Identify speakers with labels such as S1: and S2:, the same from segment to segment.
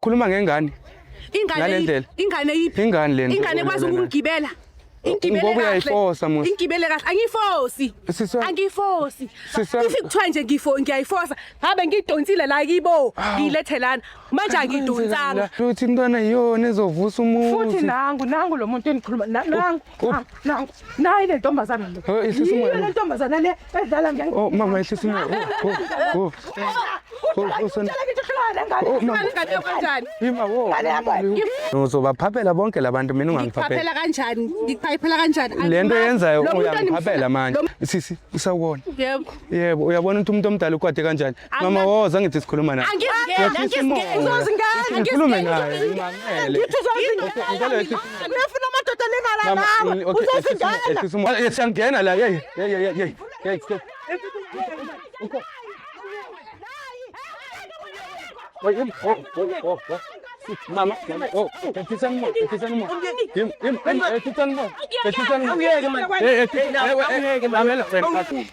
S1: Ukhuluma ngengane.
S2: Ingane
S1: Ngale ndlela.
S2: Ingane yiphi?
S1: Ingane lento.
S2: Ingane ekwazi ukungigibela. Ingibele
S1: Ngoba
S2: kahle.
S1: uyayifosa musa.
S2: Ingibele kahle. Angiyifosi.
S1: Sisi wami.
S2: Angiyifosi.
S1: Sisi wami.
S2: If kuthiwa nje ngifo ngiyayifosa, ngabe ngidonsile la kibo, ngiyilethe lana. Manje angidonsanga.
S1: Uthi intwana iyona ezovusa umuzi.
S3: Futhi nangu nangu lo muntu engikhuluma nangu
S1: Uphi?
S3: nangu, nangu nayi le ntombazana le.
S1: Oh, ehlisa umoya.
S3: Yiyo le ntombazana le edlala nge.
S1: Oh mama ehlisa umoya. Oh oh. Oh, oh, son.
S3: Utshela ngithi uhlukana nengane.
S1: Oh mama.
S2: Ingane yakho kanjani?
S1: Ima wo. Uzobaphaphela bonke labantu mina ungangiphaphela.
S2: Ngikuphaphela kanjani? Ngikuphaphela kanjani?
S1: Le nto yenzayo
S2: Lo muntu
S1: uyangiphaphela
S2: enimfuna-
S1: manje.
S2: lo-
S1: Sisi usawubona.
S2: Yebo.
S1: Yebo uyabona ukuthi umuntu omdala ukwade kanjani. Mama
S2: Angina-
S1: woza ngithi sikhuluma naye.
S2: Angizingeni,
S1: Yehlisa umoya.
S2: angizingeni.
S3: Uzozingena.
S1: Ngikhulume naye ngimamele.
S3: Ngithi uzozingena.
S1: Ngicela yehlisa
S3: Uyafuna amadoda alingana
S1: Mama,
S3: nawe.
S1: okay,
S3: Uzozingena.
S1: yehlisa umoya. Eh, Siyangena la. Hey, hey, hey, hey. Hey, stop. Wait, im, oh, oh, oh, oh. Mama, mama, oh, yehlisa umoya, yehlisa umoya. Im, im, im, yehlisa umoya. Yehlisa umoya. Eh, eh, eh, mamela wena.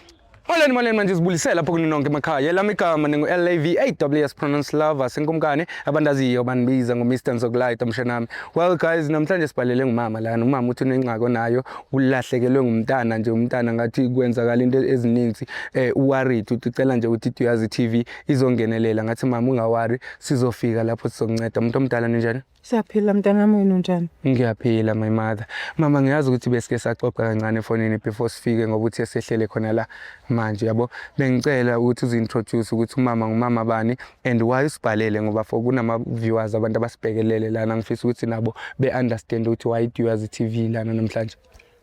S1: Molweni molweni manje sibulisela lapho kuni nonke emakhaya. Elami igama ningu LAV AWS pronounce lover senkumkani abandaziyo bandibiza ngo Mr Nzokulight mshenami. Well guys namhlanje sibhalele ngumama lana. Umama uthi unengxaki onayo ulahlekelwe ngumntana nje umntana ngathi kwenzakala into ezininzi eh uworried uthi ucela nje ukuthi Duyazi TV izongenelela ngathi mama ungawari sizofika lapho sizokunceda. Umuntu omdala ninjani?
S3: Siyaphila mntanami wena unjani?
S1: Ngiyaphila my mother. Mama ngiyazi ukuthi besike saxoxa kancane efonini before sifike ngoba uthe sehlele khona la manje yabo. Bengicela ukuthi uzi-introduce ukuthi umama ngumama bani and why usibhalele ngoba for kunama viewers abantu abasibhekelele lana ngifisa ukuthi nabo be-understand ukuthi why Duyazi TV lana namhlanje.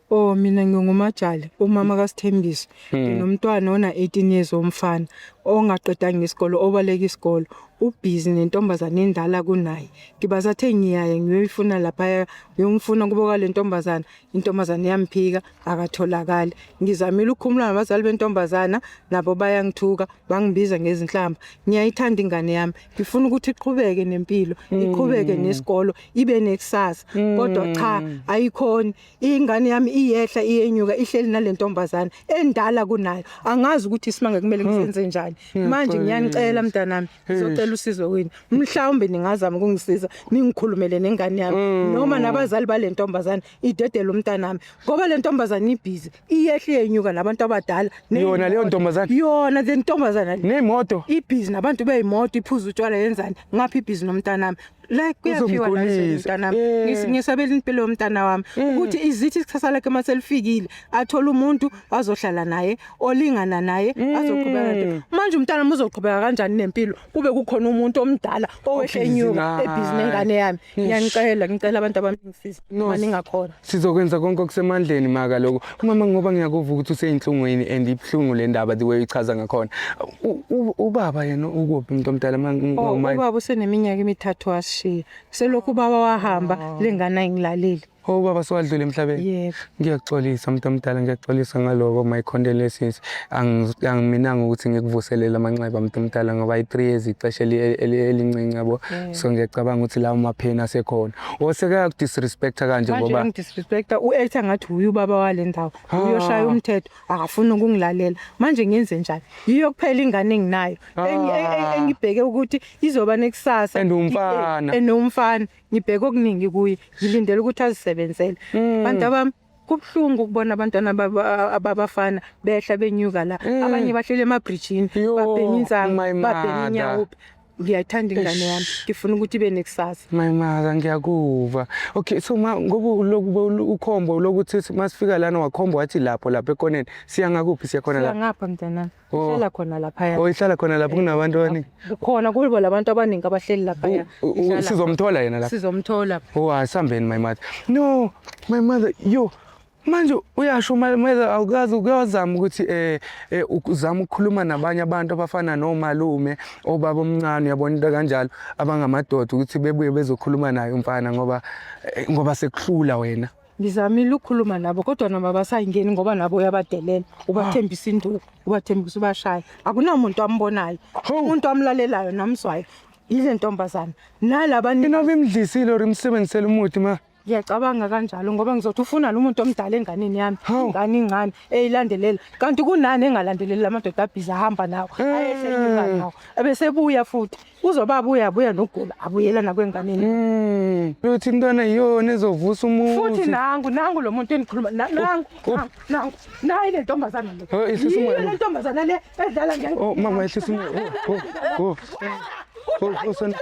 S3: Oh mina ngingumajali umama kaSithembiso. Nginomntwana ona 18 years omfana ongaqedanga isikolo obaleka isikolo. Ubhizi nentombazana endala kunaye. Ngibasathe ngiyaya ngiyoyifuna lapha ngiyomfuna kubo kwale ntombazana. Intombazana iyamphika akatholakali. Ngizamile ukukhumula nabazali bentombazana nabo bayangithuka bangibiza ngezinhlamba. Ngiyayithanda ingane yami. Ngifuna ukuthi iqhubeke nempilo, iqhubeke nesikolo, ibe nekusasa. Kodwa cha ayikhoni. Ingane yami iyehla iyenyuka ihleli nalentombazana endala kunayo. Angazi ukuthi isimanga kumele ngisenze njani. Manje ngiyanicela mntanami, ngizocela usizo kwini. Mhlawumbe ningazama ukungisiza ningikhulumele nengane yami noma nabazali balentombazana idedele umntanami ngoba le ntombazana ibhizi iyehla iyenyuka nabantu abadala.
S1: Yona leyo ntombazana?
S3: Yona le ntombazana le.
S1: Neyimoto.
S3: Ibhizi nabantu beyimoto iphuza utshwala yenzani ngapha ibhizi nomntanami la kuyaphiwa la ezweni
S1: Uzomgulisa.
S3: mntanami. Ngisabela impilo yomntana wami ukuthi izithi ikusasa lakhe maselifikile athole umuntu azohlala naye olingana naye azoqhubeka nempilo. Manje umntana uzoqhubeka kanjani nempilo kube kukhona umuntu omdala owehle
S1: Obhizi
S3: enyuka
S1: naye.
S3: ebhizi nengane yami. Ngiyanicela ngicela abantu abami ngisize
S1: No,
S3: uma ningakhona.
S1: Sizokwenza konke okusemandleni maka lokho. Mama ngoba ngiyakuva ukuthi useyinhlungwini and ibuhlungu le ndaba the way uyichaza ngakhona. Ubaba yena ukuphi umuntu omdala
S3: Oh, ubaba useneminyaka emithathu wasishiya. Selokhu ubaba wahamba lengane ayingilaleli.
S1: Oh ubaba sowadlula emhlabeni.
S3: Yebo.
S1: Ngiyaxolisa umuntu omdala ngiyaxolisa ngaloko my condolences. Angiminanga ukuthi ngikuvuselele amanxeba umuntu omdala ngoba i3 years ixesha elincinci yabo. So ngiyacabanga ukuthi lawo mapheni asekhona. Oseke yakudisrespecta kanje
S3: Manje
S1: ngoba
S3: uyangidisrespecta u-acta ngathi uye ubaba wale ndawo. Uyoshaya umthetho akafuni ukungilalela. Manje ngenze njani? Yiyo kuphela ingane enginayo. Engibheke ukuthi izoba nekusasa.
S1: And umfana.
S3: And umfana. Ngibheke okuningi kuye. Ngilindele ukuthi azisebenzele. Bantu abami kubuhlungu ukubona abantwana ababafana behla benyuka la. Abanye bahlele emabridgini,
S1: Yo,
S3: babhema insangu,
S1: my
S3: babhema
S1: mother.
S3: inyawo. Ngiyayithanda ingane yami, ngifuna ukuthi ibe nekusasa.
S1: My mother ngiyakuva. Okay so ma ngoba lokhu ukhombo lokuthi masifika lana wakhombo wathi lapho lapha ekoneni siya ngakuphi siya khona
S3: Siya
S1: lapha.
S3: ngapha mntanami.
S1: Oh.
S3: Ihlala khona laphaya.
S1: Oh ihlala khona lapho kunabantu abaningi.
S3: Kukhona kubo labantu abaningi abahleli laphaya.
S1: Sizomthola yena lapha.
S3: Sizomthola.
S1: Oh asambeni my mother. No my mother yo manje uyasho my mother awukazi ukuyozama ukuthi uzama ukukhuluma nabanye abantu abafana nomalume obaba omncane uyabona into kanjalo abangamadoda ukuthi bebuye bezokhuluma naye umfana ngoba sekuhlula wena.
S3: Ngizamile ukukhuluma nabo kodwa nabo abasayingeni ngoba nabo uyabadelela, ubathembisa induku, ubathembisa ubashaya. Akunamuntu ambonayo, umuntu amlalelayo namzwayo. Yile ntombazana nalaba
S1: Inoba imdlisile or imsebenzisele umuthi ma.
S3: Ngiyacabanga kanjalo ngoba ngizothi ufuna lo muntu omdala enganeni yami,
S1: Hawu.
S3: ingane incane eyilandelela. Kanti kunani engalandeleli lamadoda abhizi ahamba nawo, ayesenyuka nawo. Ebesebuya futhi. Uzoba abuya abuya nokugula, abuyela nakwenganeni.
S1: Uthi intwana iyona ezovusa umuzi.
S3: Futhi nangu nangu lo muntu engikhuluma nangu
S1: Oh.
S3: nangu, nangu nayi le ntombazana le.
S1: Oh, ehlisa umoya,
S3: Yiyo le ntombazana le edlala nge.
S1: Oh mama, ehlisa umoya. Oh, oh, oh. Oh, oh, son.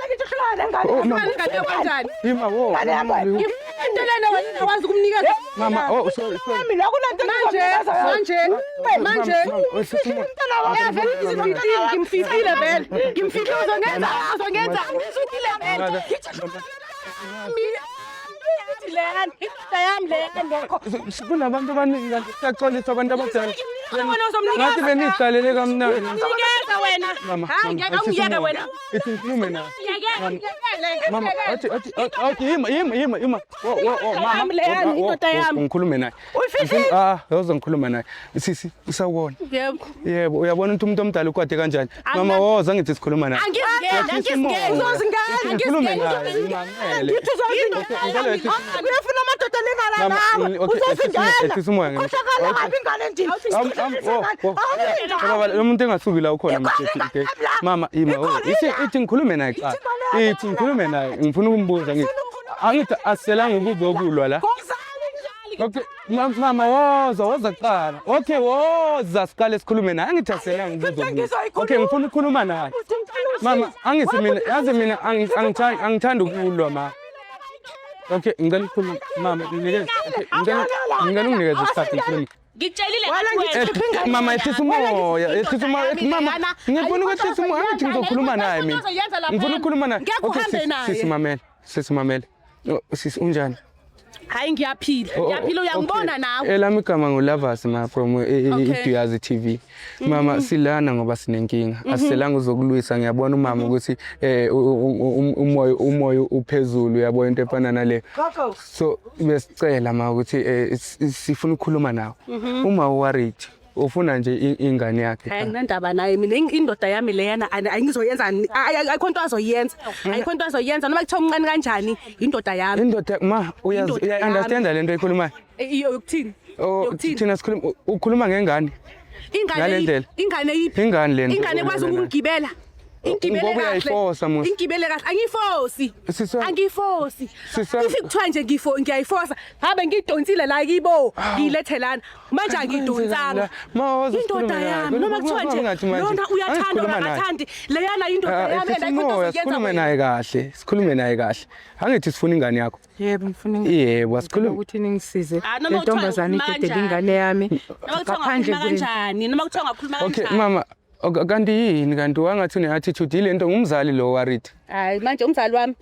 S1: Oh, mama.
S2: Ingane yakho kanjani?
S1: Ima, wo.
S3: Ingane yami.
S2: Into lena wena wazi ukumnikeza.
S1: Mama, oh, sorry, sorry.
S3: Mina kunanto
S2: Manje, manje, manje.
S1: Mama, ehlisa umoya.
S2: Eh, vele ngizimfihlile, ngimfihlile vele. Ngimfihlile uzongenza, uzongenza. Ngimfihlile vele. Mina leyana, indoda yami leyana lokho.
S1: Kunabantu abaningi kanti siyaxolisa abantu abadala.
S2: Wena uzomnikeza.
S1: Ngathi beniyihlalele kamnandi.
S2: Nikeza wena.
S1: Mama,
S2: Hayi,
S1: mama,
S2: ngeke
S1: ehlisa
S2: ungiyeke
S1: umoya.
S2: wena.
S1: Ithi ngikhulume nawe.
S2: Ngiyeke, ngiyekele.
S1: Mama, athi athi athi ima ima ima ima. Wo wo wo mama.
S2: Yami leyana,
S1: Wo, wo,
S2: indoda
S1: wo,
S2: yami.
S1: Ngikhulume naye.
S3: Uyifihlile?
S1: Ah, yoza ngikhuluma naye. Sisi, usawubona.
S2: Yebo.
S1: Yebo, uyabona ukuthi umuntu omdala ukwade kanjani? Mama,
S2: Angina-
S1: woza ngithi sikhuluma naye.
S2: Angizingeni, angizingeni.
S3: Uzozingena.
S1: Ithi ngikhulume naye, ngimamele.
S3: Ngithi uzozingena.
S1: Ngicela ehlise
S3: Uyafuna amadoda alingana
S1: Mama,
S3: nawe.
S1: okay,
S3: Uzozingena.
S1: ehlisa umoya ngeke.
S3: Ukhohlakala
S1: Okay.
S3: kabi ingane ndini.
S1: Am- am- wo, wo. Baba, lo muntu engasuki la ukhona mthethe. Mama, ima wo. Ithi ithi ngikhulume naye kuqala. Ithi ngikhulume naye, ngifuna ukumbuza ngithi. Angithi asiselanga ukuzokulwa la. Okay, mama woza, woza kuqala. Okay, woza siqale sikhulume naye. Angithi asiselanga ukuzokulwa. Okay, ngifuna ukukhuluma naye. Mama, angithi mina, yazi mina angithandi angithandi ukulwa ma. Okay, ngicela ukukhuluma mama, nginikeze. Okay, ngicela ngicela unginikeze isikhathi ngikhulume.
S2: Ngikutshelile
S3: Wala
S2: ngathi wena.
S3: ngithi-
S1: Mama, ehlisa umoya, ehlisa umoya. Mama, ngifuna ukwehlisa umoya, angithi ngizokhuluma naye mina. Ngifuna ukukhuluma naye.
S2: Ngeke
S1: Okay,
S2: uhambe
S1: sisi,
S2: naye.
S1: sisi mamela, sisi mamela. Oh, sisi unjani?
S2: Hayi ngiyaphila.
S1: Oh, oh,
S2: Ngiyaphila uyangibona
S1: okay.
S2: nawe.
S1: Elami igama nguLavas ma from
S2: Okay.
S1: iDuyazi TV. Mama silana ngoba sinenkinga. Asiselanga uzokulwisa ngiyabona umama ukuthi umoya umoya uphezulu uyabona into efana nale. So besicela ma ukuthi sifuna ukukhuluma nawe. Uma worried ufuna nje ingane yakhe.
S2: Hayi nginandaba naye mina indoda yami leyana angizoyenza ayikho into azoyenza. Ayikho into azoyenza noma kuthiwa umncane kanjani indoda yami.
S1: Indoda ma uyazi
S2: Indoda
S1: uya understand lento oyikhulumayo.
S2: Iyo yokuthini?
S1: Oh,
S2: Yokuthini?
S1: thina sikhuluma ukhuluma ngengane.
S2: Ingane
S1: Ngale
S2: yiphi?
S1: ndlela.
S2: Ingane yiphi?
S1: Ingane lento.
S2: Ingane ekwazi ukungigibela. Ingibele
S1: Ngoba
S2: kahle.
S1: uyayifosa, Musa.
S2: Ingibele kahle. Angiyifosi.
S1: Sisi wami-
S2: Angiyifosi.
S1: Sisi wami-
S2: If kuthiwa nje ngifo ngiyayifosa, ngabe ngidonsile la kibo, ngiyilethe lana. Manje angiyidonsanga.
S1: Ma woza
S2: Indoda
S1: sikhulume naye.
S2: yami noma kuthiwa nje
S1: Ungathi manje.
S2: lona uyathanda
S1: Angisikhuluma naye.
S2: akathandi, leyana indoda
S1: Ah,
S2: yami and
S1: ehlisa
S2: ayikho into
S1: umoya,
S2: ozoyenza
S1: sikhulume
S2: wena.
S1: naye kahle. Sikhulume naye kahle. Angithi sifuna ingane yakho.
S3: Yebo ngifuna
S1: Yebo, asikhulume.
S3: ukuthi ningisize.
S2: Ah, noma
S3: Le
S2: kuthiwa
S3: ntombazane
S2: ukhuluma
S3: idedele
S2: kanjani.
S3: ingane yami
S2: Noma kuthiwa
S3: ngaphandle
S2: ungakhuluma
S3: kwe
S2: kanjani, noma kuthiwa ungakhuluma
S1: Okay,
S2: kanjani.
S1: mama, kanti yini kanti wangathi une-attitude ile nto ngumzali lo worried.
S2: Hayi manje umzali wami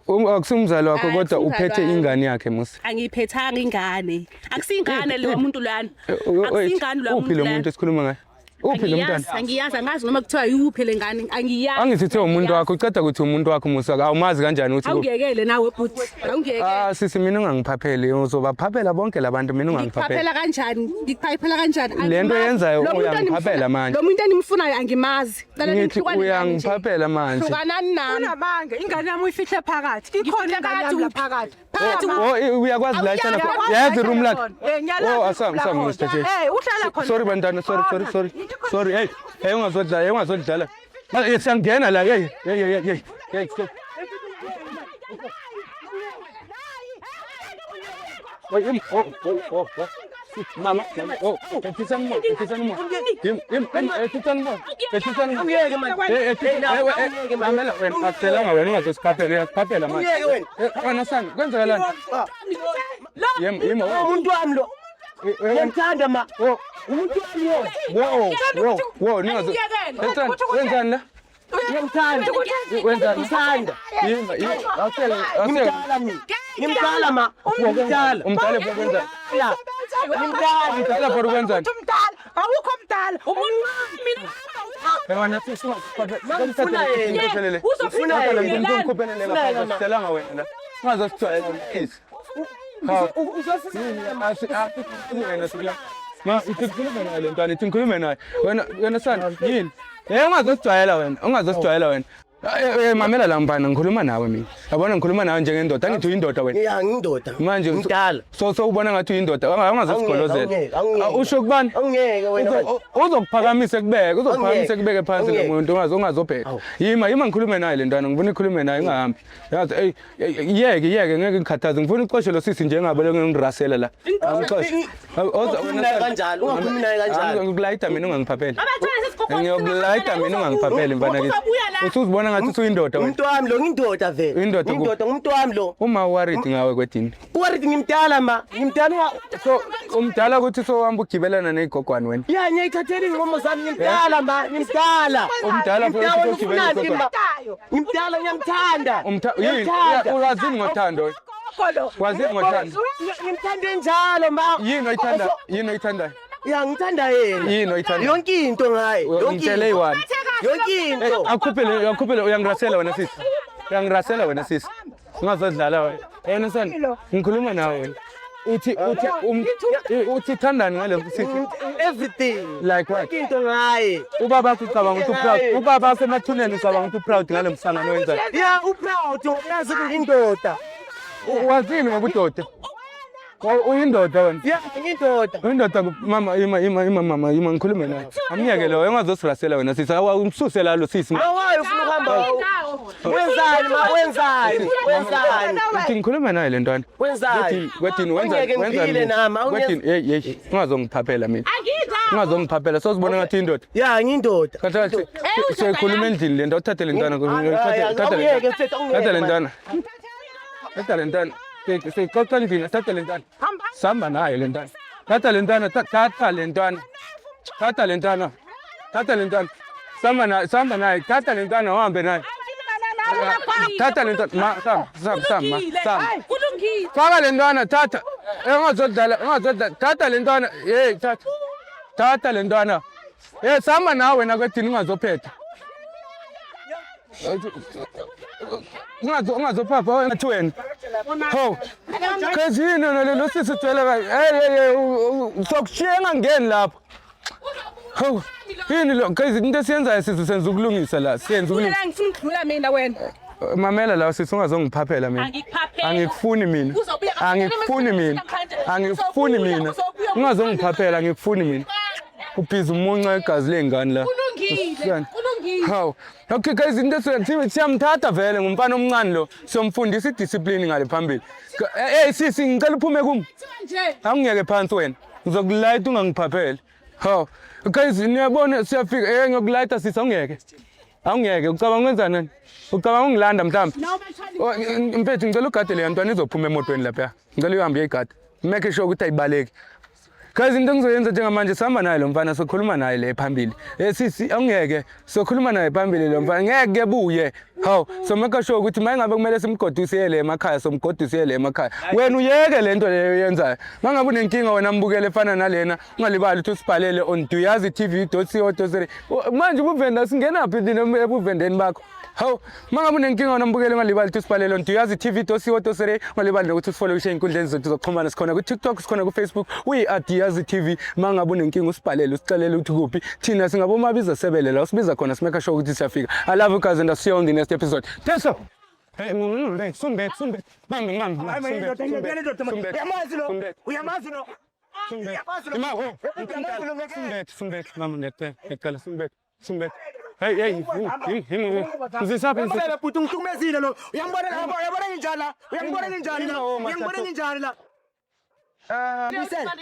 S1: Akusumzali wakho
S2: Hayi,
S1: kodwa
S2: akusumzali
S1: uphethe
S2: wami.
S1: ingane yakhe Musa.
S2: Angiyiphethanga ingane. Akusiyingane lo muntu lwana.
S1: Wait,
S2: Akusiyingane lo
S1: uphi
S2: muntu
S1: lo
S2: lwana.
S1: muntu esikhuluma ngaye? Uphi lo mntwana?
S2: Angiyazi, angiyazi, angazi noma kuthiwa yuphi le ngane, angiyazi.
S1: Angithi uthe umuntu wakho, uceda ukuthi umuntu wakho Musa, awumazi kanjani ukuthi kuphi?
S2: Awungiyekele nawe bhuti. Awungiyekele.
S1: Ah sisi mina ungangiphapheli, uzobaphaphela bonke labantu mina ungangiphapheli.
S2: Ngikuphaphela kanjani? Ngikuphaphela kanjani?
S1: Le nto
S2: Angimazi.
S1: oyenzayo
S2: Lo muntu
S1: uyangiphaphela manje.
S2: Lo muntu enimfunayo angimazi. Cela
S1: Ngithi
S2: nihlukane nami nje.
S1: uyangiphaphela manje.
S2: Hlukanani nami.
S3: Unamanga ingane yami uyifihle phakathi. Ikhona
S2: Ngifihle
S3: ingane
S2: phakathi
S3: yami la
S2: kuphi?
S3: phakathi.
S2: Phakathi
S1: Oh, uyakwazi la ihlala khona.
S3: Uyakwazi
S1: Yazi
S3: la
S1: room
S3: ihlala
S1: lakhe.
S3: khona. Eh, ngiyalazi
S1: Oh,
S3: iroom
S1: asam sam
S3: lakhona.
S1: Mr. J.
S3: Eh, uhlala khona.
S1: Sorry bantwana, sorry sorry sorry. Sorry, hey. Hey ungazodlala, hey ungazodlala. Siyangena la, hey hey hey hey. Hey, stop. Wait, im, oh, oh, oh, oh. Mama, mama, oh, ethisani mo, ethisani mo. Im, im, ethisani mo, ethisani mo.
S4: Awuyeke manje.
S1: Eh, eh, eh, mamela wena, akucelanga wena ungazosikhaphela, uyasikhaphela manje.
S4: Awuyeke wena.
S1: Eh, wena sani, kwenzakalani? Yem, yima, oh.
S4: Umuntu wami lo.
S1: Eh, eh,
S4: Ngiyamthanda ma.
S1: oh,
S4: Umuntu wami lo.
S1: wo, wo, wo, ningazo.
S2: Angiyekele.
S1: Ethani, wenzani la?
S4: Ngiyamthanda.
S1: Wenzani?
S4: Ngimthanda.
S1: Yima, yima, awusele, awusele.
S4: Ngimdala mina. Ngimdala ma. Ngimdala.
S1: Umdala for kwenzani?
S4: Ngimdala.
S1: Umdala for kwenzani?
S3: Umdala, awukho mdala.
S2: Umuntu wami mina.
S1: Wena sisi
S4: Ngifuna yena.
S2: Uzofuna
S4: yena.
S1: Ngifuna Sitelanga wena la. Ungazosijwayela please. Wena sikula. Ma ithi ngikhulume naye le ntwana, ithi ngikhulume naye. Wena wena sana yini? Eh ungazosijwayela wena, ungazosijwayela wena. Eh, eh, mamela la mfana, ngikhuluma nawe mina. Yabona ngikhuluma nawe njengendoda, angithi uyindoda wena.
S4: Ya, ngiyindoda.
S1: Manje
S4: ngidala.
S1: So ubona ngathi uyindoda, ungazosikolozela.
S4: Awungeke, awungeke.
S1: Ah, usho kubani?
S4: Awungeke wena manje.
S1: Uzokuphakamisa kubeke, uzokuphakamisa
S4: Awungeke,
S1: kubeke phansi lo
S4: awungeke.
S1: muntu ungazobheka.
S4: Awu.
S1: Yima, yima ngikhulume naye le ntwana, ngifuna ikhulume naye ingahambi. Yazi, ey, ey, yeke, yeke ngeke ngikhathaze. Ngifuna uxoshe lo sisi njengabo lo ngirasela la. Angixoshe.
S4: Ungakhulumi naye kanjalo, ungakhulumi naye kanjalo.
S1: Ngikulayita mina ungangiphapheli. Ngiyokulayita mina ungangiphapheli mfana kithi. Usuzibona ngathi usuyindoda wena.
S4: Umuntu wami lo ngiyindoda vele.
S1: Uyindoda ku-
S4: Ngiyindoda ngumuntu wami lo.
S1: Uma worried ngawe kwedini.
S4: Worried ngimdala ma. Ngimdala unga
S1: So umdala ukuthi sowuhamba ugibelana nezigogwane wena.
S4: Ya ngiyayithathela izinkomo zami ngimdala ma, ngimdala.
S1: Umdala futhi
S4: Ngimdala
S1: usugibela
S4: ufunani
S1: izigogwane.
S4: ma? Ngimdala ngiyamthanda.
S1: Umtha yini?
S4: Ngiyamthanda.
S1: Uyazini ngothando wena? Wazini ngothando?
S4: Ngimthanda enjalo ma.
S1: Yini oyithanda? Yini oyithandayo?
S4: Ya ngithanda yena.
S1: Yini oyithandayo?
S4: Yonke into ngaye. Yonke
S1: Ngitshele
S4: into.
S1: eyi-one.
S4: Yonke into.
S1: Akhuphele, akhuphele uyangirasela wena sisi. Uyangirasela wena sisi. Ungazodlala wena. Yena son, ngikhuluma nawe wena. Uthi uthi uthi thandani ngale sisi.
S4: Everything.
S1: Like what?
S4: Yonke into ngaye.
S1: Ubaba akho ucabanga ukuthi uproud. Ubaba asemathuneni ucabanga ukuthi uproud ngale msangano owenzayo.
S4: Ya uproud uyazi ukuthi indoda.
S1: Wazini ngobudoda? Uyindoda wena.
S4: Ya ngiyindoda.
S1: Uyindoda mama, ima ima ima mama, ima ngikhulume naye. Amyeke lo, ungazosirasela wena sisi. Awu umsuse la lo sisi.
S4: Ma wayo ufuna ukuhamba. Wenzani ma wenzani? Wenzani?
S1: Uthi ngikhulume naye le ntwana.
S4: Wenzani?
S1: Kwedini wenza
S4: Awungeke
S1: wenza
S4: ngiphile nami, awungeke-
S1: Kwedini hey hey ungazongiphaphela mina. Ungazongiphaphela sozibona ngathi indoda.
S4: Ya ngiyindoda.
S1: Kahle kahle sikhuluma endlini le nto uthathe le ntwana thatha le
S4: Awungeke mfethu awungeke.
S1: thatha le ntwana. Thatha le ntwana. Sixoxa endlini thatha le ntwana. Sihamba naye le ntwana. Thatha le ntwana thatha le ntwana. Thatha le ntwana. Thatha le ntwana. Sihamba naye sihamba naye thatha le ntwana uhambe naye. Thatha le ntwana ma sam sam sam ma sam.
S2: Kulungile.
S1: Faka le ntwana thatha. Ungazodlala ungazodlala thatha le ntwana hey thatha. Thatha le ntwana. Hey sihamba nawe wena kwedini ungazophetha. Ungazophapha wena wena. Ho. Cause yini wena lo sisi ugcwele ka hey hey hey sokushiya engangeni lapho. Ho. Yini lo cause into esiyenzayo sisi senza ukulungisa la siyenza ukulungisa.
S2: Ngifuna ukudlula mina wena.
S1: Mamela la sisi ungazongiphaphela mina.
S2: Angikuphapheli.
S1: Angikufuni mina.
S2: Uzobuya
S1: Angikufuni mina. Angikufuni mina. Ungazongiphaphela angikufuni mina. Ubhizi umunca igazi lengane la.
S2: Kulungile. Kulungile.
S1: Hawu. Okay guys into siyamthatha vele ngumfana omncane lo. Siyomfundisa idiscipline ngale phambili. Hey sisi ngicela uphume kum.
S2: Nje.
S1: Angiyeke phansi wena. Ngizokulayita ungangiphapheli. Hawu. Guys niyabona siyafika eh ngiyokulayita sisi awungeke. Awungeke ucabanga wenzani wena? Ucabanga ungilanda mhlawumbe? Mfethu ngicela ugade leya ntwana izophuma emotweni lapha. Ngicela uhambe uyayigada. Make sure ukuthi ayibaleki. Guys into engizoyenza njengamanje sihamba naye lo mfana sokhuluma naye le phambili. Eh sisi awungeke sokhuluma naye phambili lo mfana ngeke buye. Hawu so make sure ukuthi mayengabe kumele simgoduse le emakhaya somgoduse le emakhaya. Wena uyeke lento leyo oyenzayo. Mangabe unenkinga wena mbukele efana nalena ungalibali ukuthi usibhalele on duyazitv.co.za. Manje ubuvenda singenaphi thina ebuvendeni bakho? Hawu mangabe unenkinga wena mbukele ungalibali ukuthi usibhalele on duyazitv.co.za. Ungalibali nokuthi usifollowishe ey'nkundleni zethu zokuxhumana sikhona ku-TikTok sikhona ku-Facebook we are Duyazi TV. Mangabe unenkinga usibhalele usixelele ukuthi kuphi. Thina singabomabiza sebele la usibiza khona simake sure ukuthi siyafika. I love you guys and I'll see you on the next episode. Teso. Hey, sumbe sumbe bambe bambe sumbe
S4: Uyamazi lo.
S1: sumbe
S4: Uyamazi lo.
S1: sumbe Ima ho sumbe sumbe mama ngiyacela ngiyacela sumbe sumbe Hey hey him him ngizisaphi
S4: Uyambona bhuti ungihlukumezile lo. Uyambona la uyabona nginjani la? Uyangibona nginjani la? Uyangibona nginjani la? Buyisela.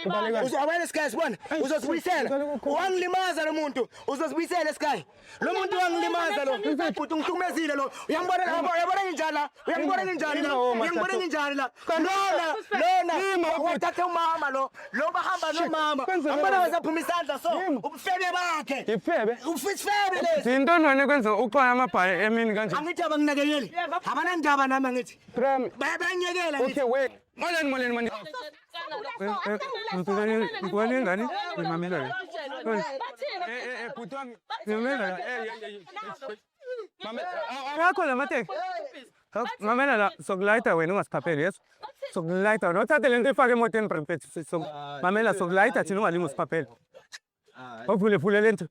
S4: Uzawela Sky sibona. Uzosibuyisela. Wangilimaza lo muntu. Uzosibuyisela Sky. Lo muntu wangilimaza lo. Bhuti ungihlukumezile lo. Uyambona la uyabona nginjani la? Uyangibona nginjani la? Uyangibona nginjani la? Lona lona wathatha umama lo. Lo bahamba nomama. Ambona wazaphuma isandla so. Ubufebe bakhe.
S1: Ifebe.
S4: Ufisifebe lesi.
S1: Yintoni wena kwenza uxwaya amabhayi emini kanje?
S4: Angithi abanginakekeli. Abanandaba nami angithi.
S1: Prem.
S4: Bayabanyekela ngithi.
S1: Okay wait. Molweni molweni mani. Ngwane ngani? Ngimamela wena. Eh eh bhuti wami. Ngimamela la. Eh eh. Mama akho la mateki. Mamela la sokulayita wena ungasiphapheli yes. Sokulayita wena uthathe lento ifake emotweni mfethu. Mamela sokulayita thina ungalingi usiphaphele. Ovule vule lento.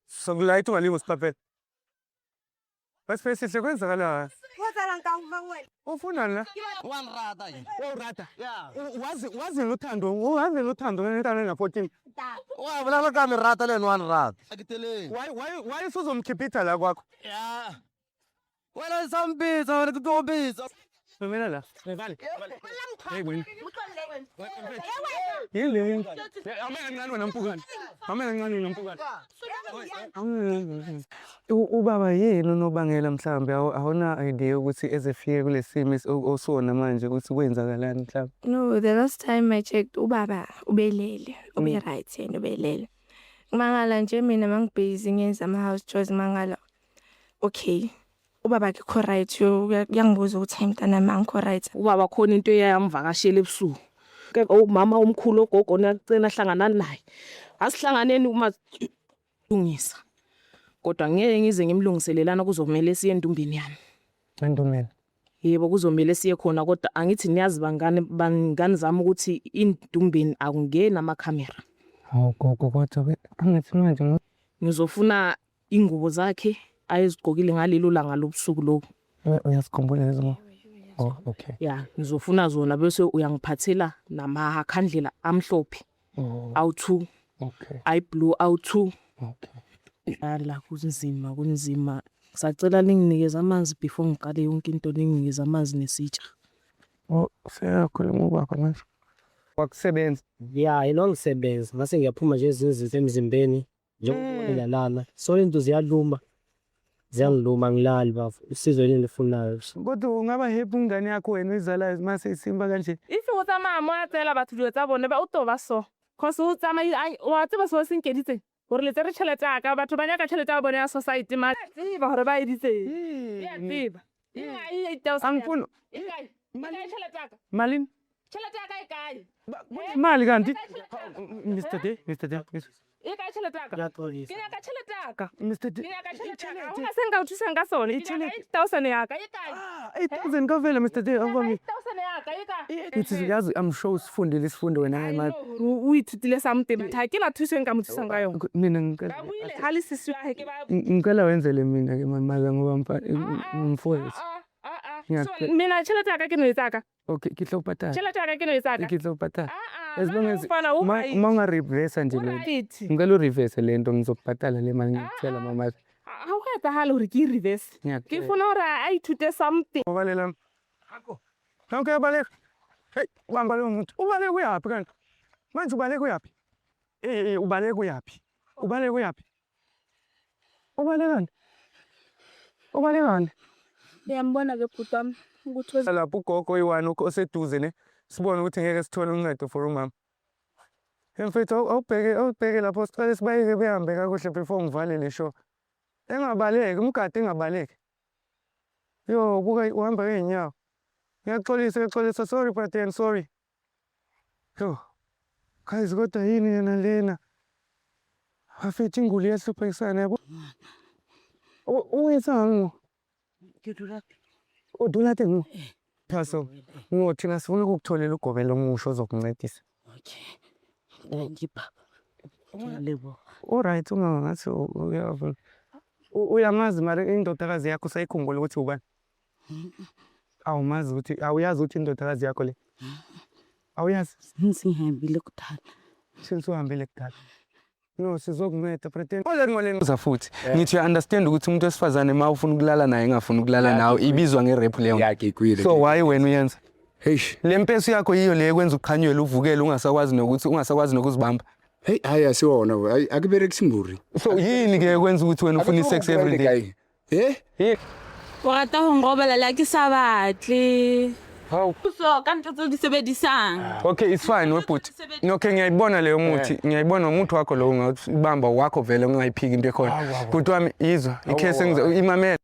S1: Sokulayita ungalingi usiphaphele. Basipesihle kwenzakalani? Ufunani la?
S4: Wanirata yena.
S1: Wawurata.
S4: Yeah.
S1: Wazi wazi luthando, wazi luthando lentana na 14.
S4: Wa bolela ka merata le ene wa nrata. Ke teleng.
S1: Why usuzomkhipitha la kwakho?
S4: Yeah. Wena o sa mpitsa, wena ke tlo go bitsa.
S1: Mamela la. Vale. Hey wena. Yini le? Amela kancane wena mpukane. Amela kancane wena mpukane. Ubaba yini unobangela mhlawumbe awuna idea ukuthi ezefike kule simo osona manje ukuthi kwenzakalani mhlawumbe?
S5: No, the last time I checked, ubaba ubelele, ube right yena ubelele. Mangala nje mina mangibhizi ngenza ama house chores mangala. Okay. Ubaba akekho right yo uyangibuza ukuthi hayi mntanami angikho right.
S2: Ubaba khona into eyayamvakashela ebusuku. Ke umama omkhulu ogogo nacena hlangana naye. Asihlanganeni uma lungisa. Kodwa ngeke ngize ngimlungiselelana kuzomela siye endumbeni yami.
S1: Endumbeni.
S2: Yebo kuzomela siye khona kodwa angithi niyazi bangani bangani zami ukuthi indumbeni akungeni amakhamera.
S1: Hawu gogo kodwa angithi manje
S2: ngizofuna ingubo zakhe ayezigqokile ngalelo langa lobusuku lobu.
S1: Uyasikhumbula lezo ngo? Oh okay.
S2: Ya, ngizofuna zona bese uyangiphathela namakhandlela amhlophe.
S1: Oh.
S2: Awu2.
S1: Okay.
S2: Ayi blue awu2.
S1: Okay.
S2: Ala kunzima kunzima. Ngisacela ninginikeze amanzi before ngiqale yonke into, ninginikeze amanzi nesitsha.
S1: Oh, seyakhuluma ubaba manje. Wakusebenza.
S6: Ya, yena wangisebenza ngase ngiyaphuma nje ezinye izinto emzimbeni njengoba lana. So into ziyaluma. Ziyangiluma ngilali bafo. Usizo yini elifunayo.
S1: Kodwa ungaba happy ingane yakho wena oyizalayo mase isimba kanje.
S2: If o tsamaya mo a tseela batho dilo tsa bone ba o to ba so. Cause o tsamaya wa tseba se o se nkeditseng. Hore le tsere tjhelete ya ka, batho ba nyaka tjhelete ya bone ya society ma. Tseba hore ba editseng. Ya tseba.
S1: Angifuni.
S2: E kae? E kae tjhelete ya ka?
S1: Malini?
S2: Tjhelete ya ka e kae?
S1: Mali kanti? Mr. D, Mr. D.
S2: E kae tjhelete ya ka?
S6: Ngiyaxolisa.
S2: Ke nyaka tjhelete ya ka.
S1: Mr. D.
S2: Ke nyaka tjhelete ya ka. Ha hona se nka o thusang ka sona. Ke nyaka 8000 ya ka. E kae?
S1: Ah, 8000 kavela Mr. D. Awubami.
S2: 8000 ya ka e kae?
S1: Ngithi yazi I'm sure usifundile isifundo wena hayi man.
S2: O ithutile something but ha ke na thuso e nka mo thusang ka yona.
S1: Mina ngicela
S2: Ba buile ha le sisi wa hae ke ba
S1: ngicela wenzele mina ke mama ngoba mfowethu.
S2: So mina tjhelete ya ka ke no e tsaka.
S1: Okay, ke tlo patala.
S2: Tjhelete ya ka ke no e tsaka.
S1: Ke tlo patala.
S2: Ah ah.
S1: As long as
S2: mfana u
S1: uma unga reverse nje le. Ngicela u reverse le nto ngizokubhatala le mali ngiyakutshela mama.
S2: Ha ho etsahale hore ke e reverse. Ke funa hore a ithute something.
S1: Ubalela. Nanku uyabaleka. Hey, ubamba lo muntu. Ubaleka uyaphi kanti? Manje ubaleka uyaphi? Eh, ubaleka uyaphi? Ubaleka uyaphi? Ubalekani? Ubalekani?
S5: Uyambona ke bhuti wami ukuthi
S1: Lapho ugogo oyi-one oseduze ne sibone ukuthi ngeke sithole uncedo for umama. Mfethu awubheke awubheke lapho siqale sibayeke behambe kakuhle before ngivale le show. Engabaleki, umgade engabaleki. Yo, buka uhamba ngey'nyawo. Ngiyaxolisa, ngiyaxolisa, sorry brother, sorry. Yo, guys kodwa yini yena lena? Bafethu inguli iyahluphekisana yabo. O etsang mo? O dula teng mo? Phaso, ngo thina sifuna ukukutholela ugobela omusha ozokuncedisa.
S7: Okay. Thank you baba. Ngiyaleboha.
S1: Alright, umama ngathi uyavuma. Uyamazi mara indodakazi yakho usayikhumbula ukuthi ubani? Awumazi ukuthi awuyazi ukuthi indodakazi yakho le? Awuyazi?
S7: Since ngihambile kudala.
S1: Since uhambile kudala. No, sizokunceda pretend. Ngoleni uza futhi. Ngithi uya understand ukuthi umuntu wesifazane uma ufuna ukulala naye engafuni ukulala nawe ibizwa nge-rape leyo.
S8: Ya ngikwile.
S1: So why wena uyenza?
S8: Eish.
S1: Le mpesu yakho yiyo le ekwenza uqhanyelwe uvukele ungasakwazi nokuthi ungasakwazi nokuzibamba.
S8: Hey, hayi asiwona. Hayi akuberekisi mburi.
S1: So yini ke ekwenza ukuthi wena ufuna i-sex every day?
S8: Eh?
S1: Eh?
S9: O rata ho nrobala le ha ke sa batle.
S1: Hawu.
S9: So ka ntho tseo di sebedisang.
S1: Okay, it's fine webhuti. Okay, ngiyayibona leyo muthi. Ngiyayibona umuthi wakho lo ungawubamba wakho vele ungayiphiki into ekhona. Bhuti wami izwa, ikhese ngizo imamela.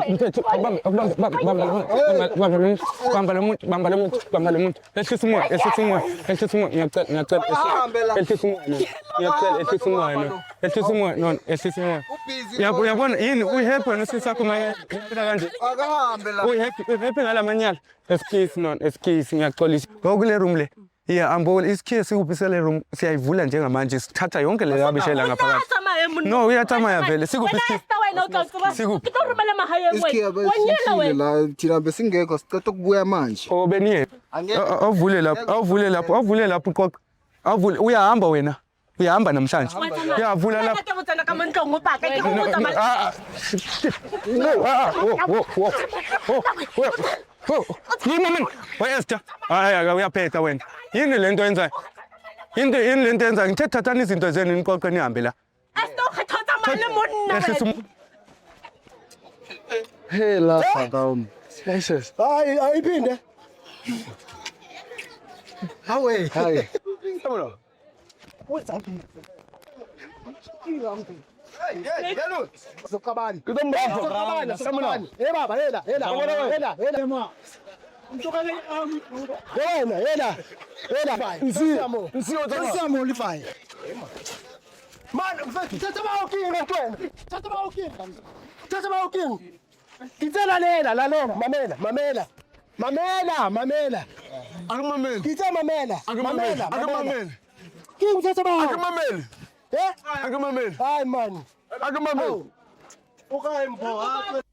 S1: Mfethu, awubambe, awubambe, bamba, bamba, bamba lo muntu, bamba lo muntu, bamba lo muntu, bamba lo muntu. Ehlisa umoya, ehlisa umoya, ehlisa umoya, ngiyacela, ngiyacela, ehlisa umoya, ngiyacela, ehlisa umoya, no, ehlisa umoya, no, ehlisa umoya. Uyabona yini uyihappy wena usisi wakho manje kanje.
S4: Akahambe la.
S1: Uyihappy, uyihappy ngalamanyala. Excuse no, excuse ngiyaxolisa. Ngokule room le. Yeah, ambona isikhiye sikuphi sale room siyayivula njengamanje sithatha yonke le rubbish la ngaphakathi. No, uyathamaya vele sikuphi isikhiye.
S9: wena o tla tseba.
S1: Sikuphi?
S9: Ke tlo romela magaeng wena.
S10: Isikhiya
S9: Wa nyela
S10: besisile
S9: wena.
S10: la thina besingekho siceda ukubuya manje.
S1: Oh beniye. Awuvule lapho, awuvule lapho, awuvule lapho uqoqa. Awuvule uyahamba wena. Uyahamba namhlanje. Uyavula lapho.
S2: Ke botsana ka mo ntlong o paka ke go botsa
S1: No, ah, ah. No, ah, ah, wo, wo, wo. Wo, wo, wo. Yini mina? We Esther. Hayi aka uyaphetha wena. Yini lento yenzayo? Yini yini lento yenzayo? Ngithe thathani izinto zenu niqoqe nihambe la.
S2: Esther o kgetha o tsamaya le monna
S1: Ehlisa
S2: wena.
S10: Hela down.
S4: Hayi ayiphinde. Hawe.
S10: Hayi.
S4: Soqabani. Soqabani, soqabani. Hey baba, hela, hela. Hela, hela. Wena, hela. Hela. Nsiyo. Nsiyo Nsiyo lifaya. Man, mfethu, thatha ba king wena. Thatha ba king. Thatha ba king. Ngitsela lela, lalela, mamela, mamela. Mamela, mamela.
S10: Akumameli.
S4: Ngithe mamela. Mamela, mamela.
S10: Akumameli.
S4: King thatha ba.
S10: Akumameli.
S4: Eh?
S10: Akumameli.
S4: Hayi man.
S10: Akumameli.
S4: Ukayi mpho.